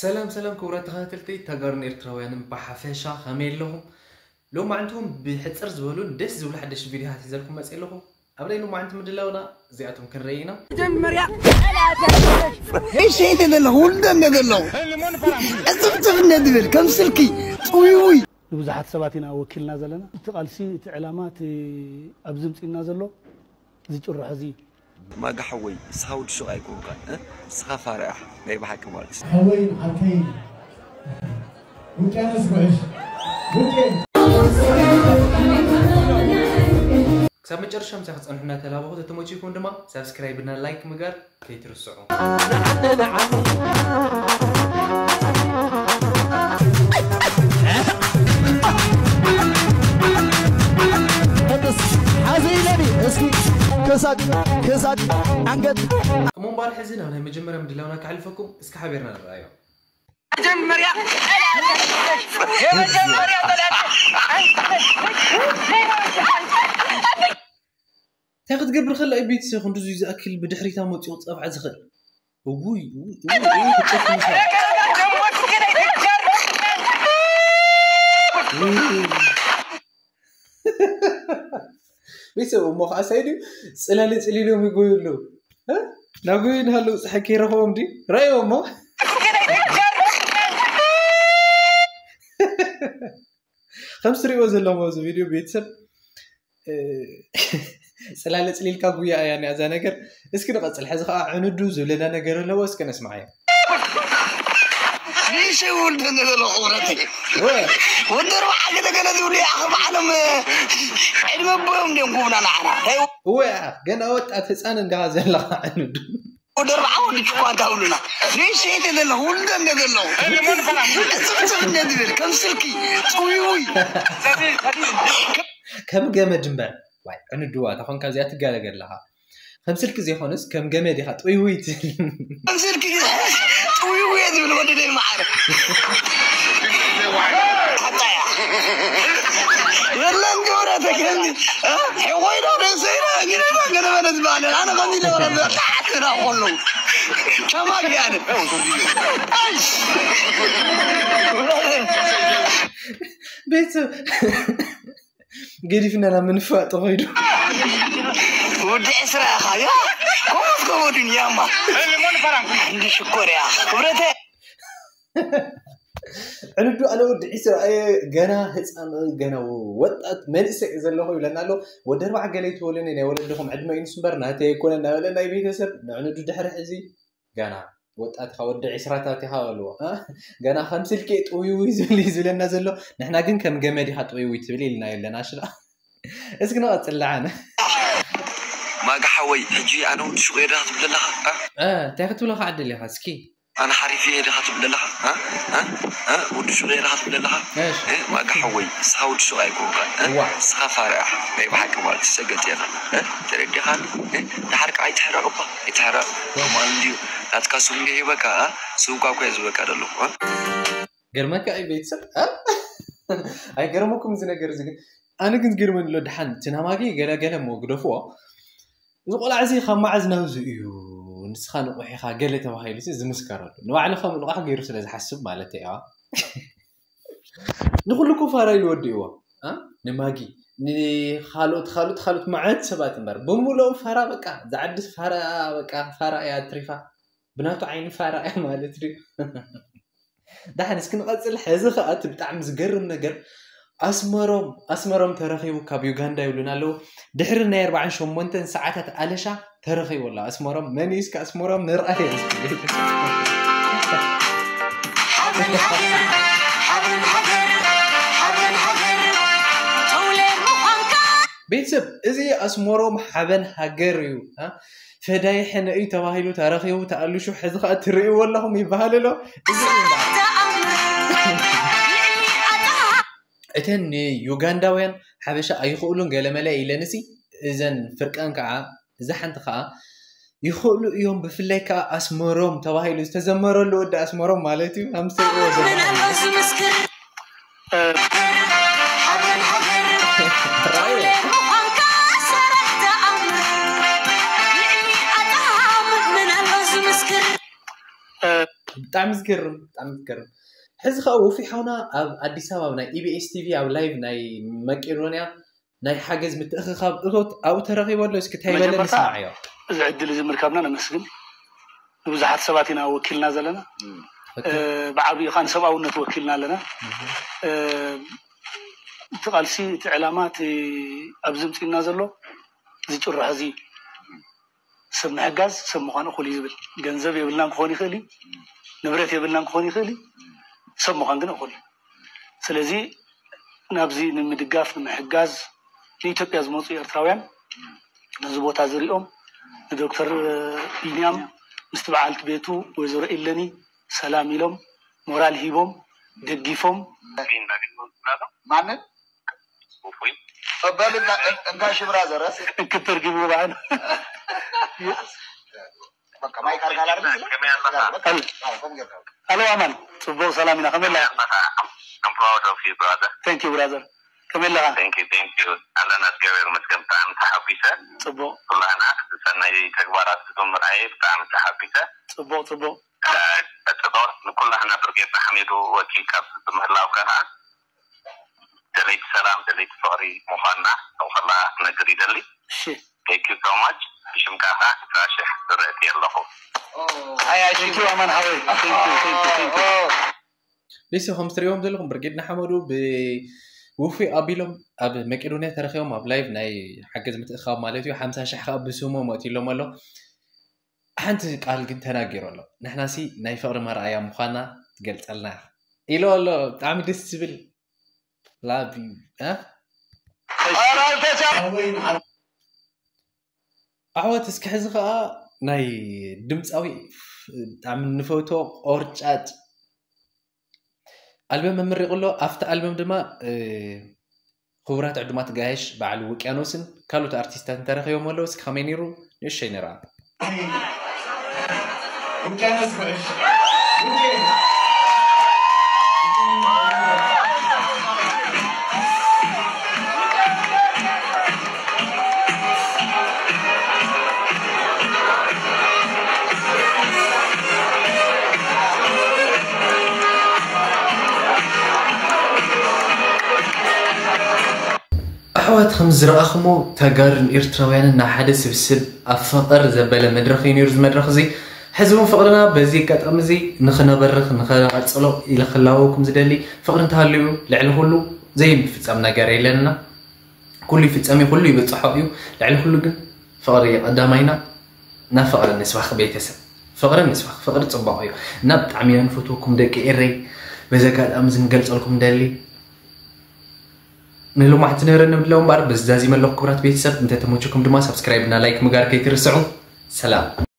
ሰላም ሰላም ክቡራት ተኸታተልቲ ተጋሩን ኤርትራውያንን ብሓፈሻ ከመይ ኣለኹም? ሎማዓንቲ እውን ብሕፅር ዝበሉን ደስ ዝብሉ ሓደሽቲ ቪድዮታት ሒዘልኩም መፅእ ኣለኹ። ኣብ ናይ ሎማዓንቲ ምድላውና እዚኣቶም ክንርኢ ኢና። መጀመርያ እሺ እንደ ዘለኹ ውልደ እንደ ዘለኹ እፅፍፅፍ እንደ ዝብል ከም ስልኪ ጥውይውይ ንብዙሓት ሰባት ኢና ወኪልና ዘለና። እቲ ቃልሲ፣ እቲ ዕላማ፣ እቲ ኣብዚ ምፅእና ዘሎ ዝጭርሖ እዚ እዩ። ማጋ ሓወይ ንስኻ ወዲ ሹቕ ኣይኮንካን እ? ንስኻ ፋራ ኢኻ ናይ ብሓቂ ማለት እዩ። ሓወይን ዓርከይን ውቅያኖስ ጉዕሽ ውቅየን ክሳብ መጨረሻ ምሳይ ክፀንሑ እናተላበኹ ተተመችኩም ድማ ሳብስክራይብ እና ላይክ ምግባር ከይትርስዑ። ሓዘ ኢለኒ እስኪ ክሳድ ክሳድ ኣንገት እሞ እምበኣር ሕዚ ናብ ናይ መጀመርያ ምድላውና ከሕልፈኩም እስኪ ሓቢርና ንረኣዮ። መጀመርያ ጠላተ የመጀመርያ ጠላተ እንታይ ክትገብር ከላ እዩ ቤተሰብ ክንድዙ ዝኣክል ብድሕሪታ መፂኡ ክፀብዓ ዝኽእል? እውይ እውይ እውይ እውይ ክትጨክን ኢኻ። ቤተሰብ እሞ ከዓ ሳይ ድዩ ፅላለ ፅሊሎም ይጎዩ ኣለዉ። እ? ናጎዩ እናሃለዉ ፀሓይ ከይረኸቦም ድዩ? ረኣይዎ እሞ ከም ትሪእዎ ዘለኹም ኣብዚ ቪድዮ ቤተሰብ እ፣ ፅላለ ፅሊልካ ጉያ እያ እኒኣ እዛ ነገር። እስኪ ንቐፅል። ሕዚ ከዓ ዕንዱ ዝብለና ነገር ኣለዎ፣ እስኪ ነስምዓዮ። ንእሽተይ ውልደ እንደ ዘለኹ ክብረተይ ወ- ወዲ ኣርባዓ ገለ ገለ ዝብሉ ይኣኽል ባዕሎም ዕድመ ኣቦዮም እንዲዮም ክብና ንዓና እንታይ እወ ገና ወጣት ህፃን እንዲኻ ዘለኻ ዕንዱ። ወዲ ኣርባዓ ወዲ ጭኳ እንታ ብሉና ንእሽተይ እንደ ዘለኹ ውልደ እንደ ዘለኹ እፅፍፅፍ እንደ ዝብል ከም ስልኪ ጥውይውይ ከም ገመድ እምበር ዋይ ዕንድዋ ተኾንካ እዚኣ ትጋለገ ኣለኻ። ከም ስልኪ ዘይኮነስ ከም ገመድ ኢኻ ጥውይውይ ትብል። ከም ስልኪ ጥውይውይ ዝብል ወዲ ደይ መዓረ ኣታያ የለን ገብረ ተክለኒ ሕቆይዶ ደሰይና ግደባ ገደበለ ዝበሃለ ኣነ ከምዚ ለበረ ተሓትና ከለዉ ተማጊ ኣነ ቤተሰብ ገዲፍና ናብ ምንፋጥ ተኸይዱ። ወዲ ዕስራ ኢኻ ያ ኮሞት ከወዱን ያማ እንዲ ሽኮር ያ ክብረተ ዕንዱ ኣነ ወዲ ዒስራ እየ ገና ህፃን ገና ወጣት መንእሰይ እየ ዘለኹ ይብለና ኣሎ። ወዲ ኣርባዓ ገለ ይትበሉኒ ናይ ወለድኹም ዕድመ እዩ ንሱ እምበር ናተይ ኣይኮነ እናበለ ናይ ቤተሰብ ንዕንዱ ድሕሪ ሕዚ ገና ወጣት ኢኻ ወዲ ዒስራታት ኢኻ በልዎ። እ? ገና ከም ስልኪ ጥውይውይ ዝብል እዩ ዝብለና ዘሎ። ንሕና ግን ከም ገመድ ኢኻ ጥውይውይ ትብል ኢልና የለና ሽላ። እስኪ ንቐፅል ደሓን። ማጋ ሓወይ ሕጂ ኣነ ወዲ ሹቕ እየ ዲኻ ትብል ኣለኻ? እ? እ፣ እንታይ ክትብለካ ዕድል ኢኻ እስኪ? ኣነ ሓሪፍ እየ ዲኻ ትብል ኣለኻ? እ? እ? እ? ወዲ ሹቕ እየ ዲኻ ትብል ኣለኻ? እሺ። እ? ማጋ ሓወይ ንስኻ ወዲ ሹቕ ኣይኮንካን እ? እዋ። ንስኻ ፋራ ኢኻ ናይ ብሓቂ ማለት እዩ ሰገጥ ኢኻ እ? ተረዲኻኒ እ? ድሓር ከዓ ኣይትሕረቕ እባ ኣይትሕረቕ ኖርማል እንድዩ ናትካ ስም እንድዩ ሂበካ እ? ስም እኳ እኮ እየ ዝበካ ዘለኹ እ? ገርመካ እዩ ቤተሰብ እ? ኣይገርመኩም እዚ ነገር እዚ ግን ኣነ ግን ዝገርመኒ ኣሎ ደሓን እቲ ናማጊ ገለገለ እሞ ግደፍዎ እዚ ቆልዓ እዚ ካብ መዓዝ ናብዚ እዩ ንስኻ ንቑሕ ኢኻ ገለ ተባሂሉ ሲ ዝምስከረሉ ንባዕሉ ከም ንቑሕ ገይሩ ስለ ዝሓስብ ማለት እያ ንኹሉ እኮ ፋራ ኢሉ ወዲእዎ እ? ንማጊ ንኻልኦት ካልኦት ካልኦት መዓት ሰባት እምበር ብምልኦም ፋራ በቃ ዝዓዲ ፋራ በቃ ፋራ እያ ትሪፋ ብናቱ ዓይኒ ፋራ እያ ማለት ድዩ ዳሕን እስኪ ንቐፅል ሕዚ ከዓ እቲ ብጣዕሚ ዝገርም ነገር ኣስመሮም ኣስመሮም ተረኺቡ ካብ ዩጋንዳ ይብሉና ኣለዉ ድሕሪ ናይ ኣርባዓን ሸሞንተን ሰዓታት ኣለሻ ተረኺቡ ኣሎ ኣስመሮም መን እዩ እስኪ ኣስመሮም ንርኣየ እስኪ ቤተሰብ እዚ ኣስመሮም ሓበን ሃገር እዩ ፈዳይ ሕነ እዩ ተባሂሉ ተረኺቡ ተኣልሹ ሕዚ ከዓ ትርእይዎ ኣለኹም ይበሃል ኣሎ እዚ እዩ እተን ንዩጋንዳውያን ሓበሻ ኣይኽእሉን ገለመለ ኢለንሲ እዘን ፍርቀን ከዓ እዛ ሓንቲ ከዓ ይኽእሉ እዮም ብፍላይ ከዓ ኣስመሮም ተባሂሉ ዝተዘመረሉ ወዲ ኣስመሮም ማለት እዩ ኣምስተይዎ ብጣዕሚ ዝገርም፣ ብጣዕሚ ዝገርም። ሕዚ ከዓ ውፊ ሓውና ኣብ ኣዲስ ኣበባ ናይ ኢቢኤስ ቲቪ ኣብ ላይቭ ናይ መቄዶንያ ናይ ሓገዝ ምትእኽኻብ እቶት ኣብኡ ተረኺቡ ኣሎ። እስኪ እንታይ በለ ንስማዕዮ። እዚ ዕድል እዚ ምርካብና ነመስግን። ንብዙሓት ሰባት ኢና ወኪልና ዘለና። ብዓብዩ ከዓ ንሰብኣውነት ወኪልና ኣለና። እቲ ቃልሲ፣ እቲ ዕላማ፣ እቲ ኣብዚ ምፅና ዘሎ፣ እዚ ጭርሖ እዚ ሰብ ምሕጋዝ ሰብ ምዃን እኹል እዩ ዝብል። ገንዘብ የብልናን ክኾን ይኽእል እዩ፣ ንብረት የብልናን ክኾን ይኽእል እዩ፣ ሰብ ምዃን ግን እኹል እዩ። ስለዚ ናብዚ ንምድጋፍ ንምሕጋዝ ንኢትዮጵያ ዝመፁ ኤርትራውያን ነዚ ቦታ ዝሪኦም ንዶክተር ቢንያም ምስቲ በዓልቲ ቤቱ ወይዘሮ ኢለኒ ሰላም ኢሎም ሞራል ሂቦም ደጊፎም ማንን በል እንካ ሽብራ ዘረስ እንክተርጊሙ በዓል ማይክ ኣርጋላ ኣሎ ኣማን ጽቡቅ ሰላም ኢና ከመይ ኣለኻ I'm proud of you, brother. Thank you brother ከመይ ኣለኻ Thank you, thank you. ኣለና እግዚኣብሔር ይመስገን። ብጣዕሚ ተሓጒሰ። ጽቡቅ ኩላህና ዝሰናይ ተግባራት ዝምርኣየ ብጣዕሚ ተሓጒሰ። ጽቡቅ ጽቡቅ ቀጽሎ ንኩላህና ብርጌድ ንሓመዱ ወኪልካ ምህላውካ ከዓ ደለይቲ ሰላም ደለይቲ ፍቅሪ ምዃንና ንኩላ ክነግር ይደሊ። እሺ Thank you so much. ብሽምካ ከዓ ዕስራ ሽሕ ዝርእቲ ኣለኹ። Thank you ኣማን ሓወይ Thank you, thank you, thank you. ቤተሰብ ከም ትሪእዎም ዘለኹም ብርጌድ ንሓመዱ ብውፉይ ኣቢሎም ኣብ መቄዶንያ ተረኺቦም ኣብ ላይቭ ናይ ሓገዝ ምትእኻብ ማለት እዩ ሓምሳ ሽሕ ከዓ ብስሞም ኣእትዩሎም ኣሎ። ሓንቲ ቃል ግን ተናጊሩ ኣሎ። ንሕናሲ ናይ ፍቕሪ መርኣያ ምዃና ትገልጸልና ኢኻ ኢሉ ኣሎ። ብጣዕሚ ደስ ዝብል ላቭ ዩ። ኣሕዋት እስኪ ሕዚ ከዓ ናይ ድምፃዊ ብጣዕሚ ንፈትዎ ቆርጫጭ ኣልበም መመሪቑ ኣሎ። ኣብቲ ኣልበም ድማ ክቡራት ዕዱማት ጋየሽ በዓል ውቅያኖስን ካልኦት ኣርቲስታትን ተረኺቦም ኣለዉ። እስኪ ከመይ ነይሩ ንእሸይ ንርኣ። ውቅያኖስ ጉዕሽ ኣሕዋት ከም ዝረኣኹሞ ተጋሩን ኤርትራውያንን ናብ ሓደ ስብስብ ኣብ ፍቕር ዘበለ መድረኽ እዩ ነይሩ እዚ መድረኽ እዚ። ሕዚ እውን ፍቕርና በዚ ኣጋጣሚ እዚ ንኽነበርኽ ንኸቐጽሎ ኢለ ክላበወኩም ዝደሊ ፍቕሪ እንተሃልዩ ልዕሊ ኩሉ ዘይፍጸም ነገር የለንና። ኩሉ ይፍጸም እዩ፣ ኩሉ ይብጽሖ እዩ። ልዕሊ ኩሉ ግን ፍቕሪ እዩ ቀዳማይና። ናብ ፍቕሪ ንስባኽ ቤተሰብ፣ ፍቕሪ ንስባኽ፣ ፍቕሪ ጽባቕ እዩ እና ብጣዕሚ ኢና ንፈትወኩም ደቂ ኤረይ። በዚ ኣጋጣሚ እዚ ንገልጸልኩም ደሊ ንሎማዕቲ ነበረ ንብለው እምበር በዚ ዛዚመ ኣለኹ ክቡራት ቤተሰብ። እንተተመቸኩም ድማ ሳብስክራይብ እና ላይክ ምግባር ከይትርስዑ። ሰላም።